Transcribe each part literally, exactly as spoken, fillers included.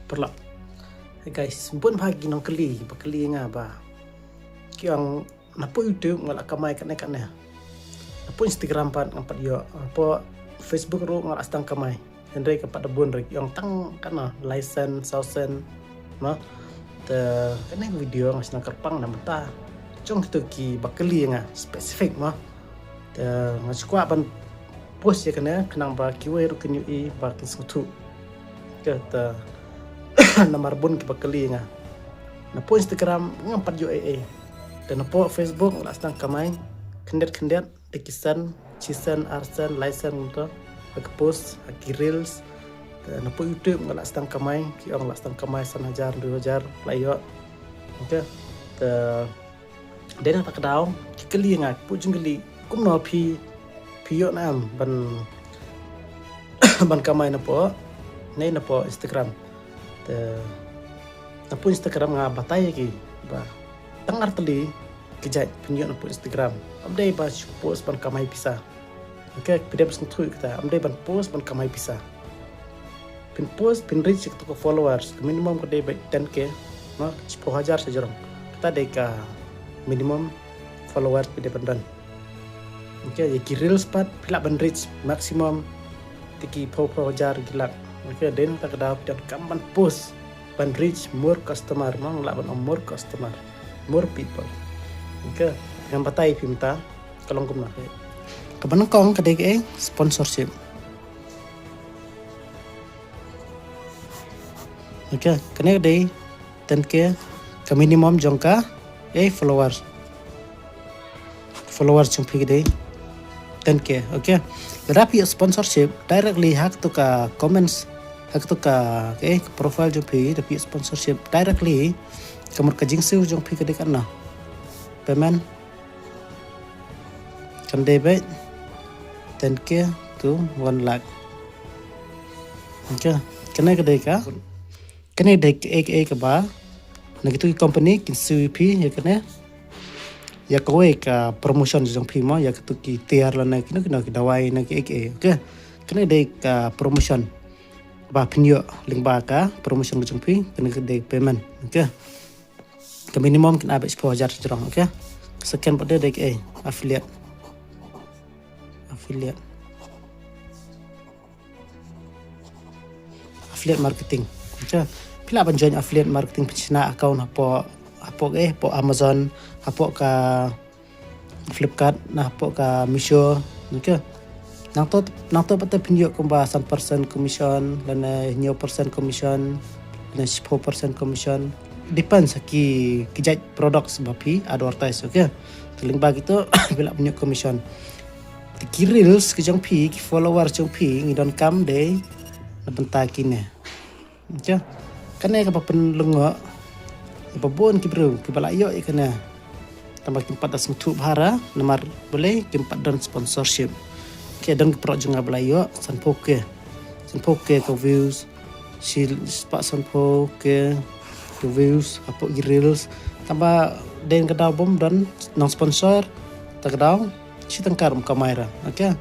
Paralok. Hey guys, bun bha ki nongkylli ba kylli ïa nga ba ki ong napoh YouTube nga lah kamai katne katne. Napoh Instagram pat ngam pat ïoh, napoh Facebook ruh nga lah sdang kamai. Hynrei ka pat da bun ruh ki ong tang katne lai sen, saw sen. Mo. Te kane ka video nga sdang kyrpang na mynta jong kito ki ba kylli ïa nga specific mo. Te nga shu kwah ban post ïa kane khnang ba kiwei ruh kin ïohi ba kin sngewthuh. Te namar bun ki ba kylli ïa nga. Napoh Instagram ngam pat ïoh ei ei. Te napoh Facebook nga lah sdang kamai khyndiat khyndiat, te ki sen, shi sen, ar sen, lai sen kumto ha ki post, ha ki reels. Te napoh YouTube nga lah sdang kamai, ki ong lah sdang kamai san hajar, dui hajar, lah ïoh. Okay. Te dei na kata ka daw ki kylli ïa nga, phi jingkylli kumno phi, phi ïoh ne em ban ban kamai napoh, ne napoh Instagram. Te napoh Instagram nga batai ïa ki ba tang artylli ki jait phin ïoh napoh Instagram. Ym dei ba shu post ban kamai pisa. Okay, phi dei ba sngewthuh ïa kata, ym dei ban post ban kamai pisa. Phin post, phin reach ïa kito ki followers, ka minimum ka dei ba ten K, no, shiphew hajar sha jrong. Kata dei ka minimum followers phi dei ban don. Okay, ïa ki reels pat phi lah ban reach maximum te ki phew phew hajar ki lak. Okay, dei na kata ka daw phi donkam ban post ban reach more customer, mo, lah ban ong more customer, more people. Okay, ngan batai phi mynta ka long kumno. Kaba nyngkong ka dei kaei, sponsorship. Okay, kane ka dei ten K ka minimum jong ka, eh, followers. Followers jong phi ka dei ten K. Okay. Lada phi ïoh sponsorship directly ha kato ka comments, ha kato ka, eh, ka profile jong phi, da phi ïoh sponsorship directly, ka mut ka jingsiew jong phi ka dei katno? Payment kan dei beit ten K to one lakh. Okay. Kane ka dei ka, kane dei ka, eh, eh, kaba na kito ki company kin siew ïa phi ïa kane, ïa kawei ka promotion jong phi, mo, ïa kito ki tiar lane kino kino ki dawai ne ki, eh, eh. Okay. Kane dei ka promotion ba phin ïoh lyngba ka promotion ka jong phi, kane ka dei payment. Okay. Ka minimum kin ai beit shiphew hajar sha jrong. Okay. Second pat dei kaei, affiliate. Affiliate. Affiliate marketing. Okay. Phi lah ban join affiliate marketing, phin shna account hapoh, hapoh, eh, hapoh Amazon, hapoh ka Flipkart, na hapoh ka Meesho. Okay. Nangta, nangta pat te phin ïoh kumba san percent commission lane hynñiew percent commission lane shiphew percent commission. Depends ha ki, ki jait products ba phi advertise. Okay. Te lyngba kito phi lah ban ïoh commission. Te ki reels ki jong phi, ki followers jong phi ngi donkam dei na bynta kine. Okay. Kane kaba pynlyngngoh ïa ba bun ki briew kiba la ïoh ïa kane. Tangba kim pat da sngewthuh bha ra namar balei, kim pat don sponsorship. Okay, don ki paralok jong nga ba la ïoh sanphew K. Sanphew K ka views. Shi spah sanphew K ka views hapoh ki reels. Tangba dei na ka daw bym don nongsponsor, ta ka daw shi tyngka ruh ym kamai ra. Okay.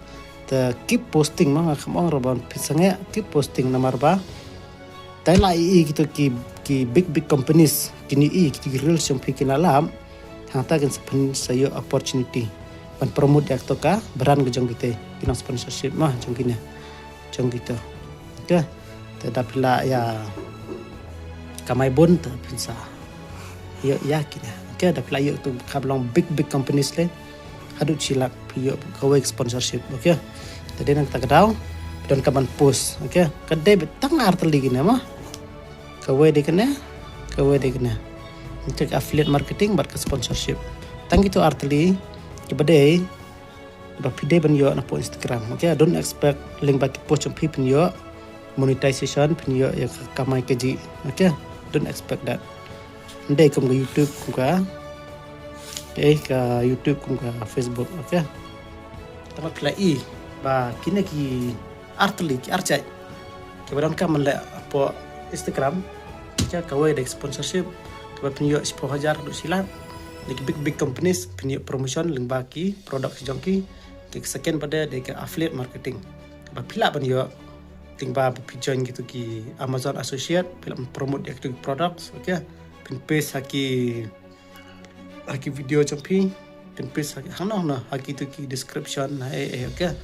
Te keep posting, mo, nga kam ong ruh ba phin sangeh, keep posting namar ba dei la ïohi kito ki, ki big big companies kin ïohi kito ki reels jong phi kin ïalap, hangta kin sa pyn, sa ïoh opportunity ban promote ïa kito ka brand ka jong kito, ki nang sponsorship, mo, jong kine, jong kito. Okay. Te da phi lah ïa kamai bun te phin sa ïoh ïa kine. Okay, da phi lah ïoh tu kaba long big big companies lei haduh shi lak phi ïoh kawei ka sponsorship. Okay. Te dei na kata ka daw phi donkam ban post. Okay. Ka dei beit tang artylli kine, mo. Kawei dei kane, kawei dei kane. Ïa ka affiliate marketing bad ka sponsorship. Tang kito artylli kiba dei ba phi dei ban ïoh napoh Instagram. Okay, don't expect lyngba ki post jong phi phin ïoh monetization, phin ïoh ïa ka kamai kajih. Okay, don't expect that. Ym dei kum ka YouTube, kum ka, eh, ka YouTube, kum ka Facebook. Okay. Tangba phi la i ba kine ki artylli, ki arjait kiba donkam ban leh hapoh Instagram. Ka kawei dei sponsorship, kaba phin ïoh shiphew hajar haduh shi lak. Dei ki big big companies phin ïoh promotion lyngba ki product jong ki. Ka second pat dei ka affiliate marketing, kaba phi lah ban ïoh Lyngba ba phi join kito ki Amazon Associate, phi lah ban promote ïa kito ki products, okay? Phin paste ha ki, ha ki video jong phi, phin paste ha ki, hangno hangno, ha kito ki description, ha, eh, eh, okay?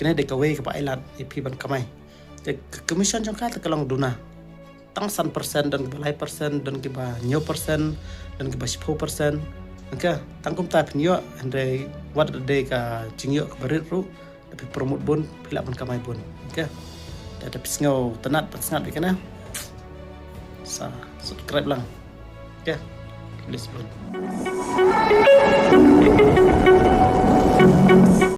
Kane dei kawei kaba ai lad ïa phi ban kamai. Te ka commission jong ka te ka long duna. Tang san percent, don kiba lai percent, don kiba hynñiew percent, don kiba shiphew percent. Okay, tang kumta phin ïoh, hynrei wat la dei ka jingïoh kaba rit ruh, da phi promote bun, phi lah ban kamai bun. Okay. Te da phi sngew tynnat ban sngap ïa kane, sa subscribe lang. Okay. Please bun.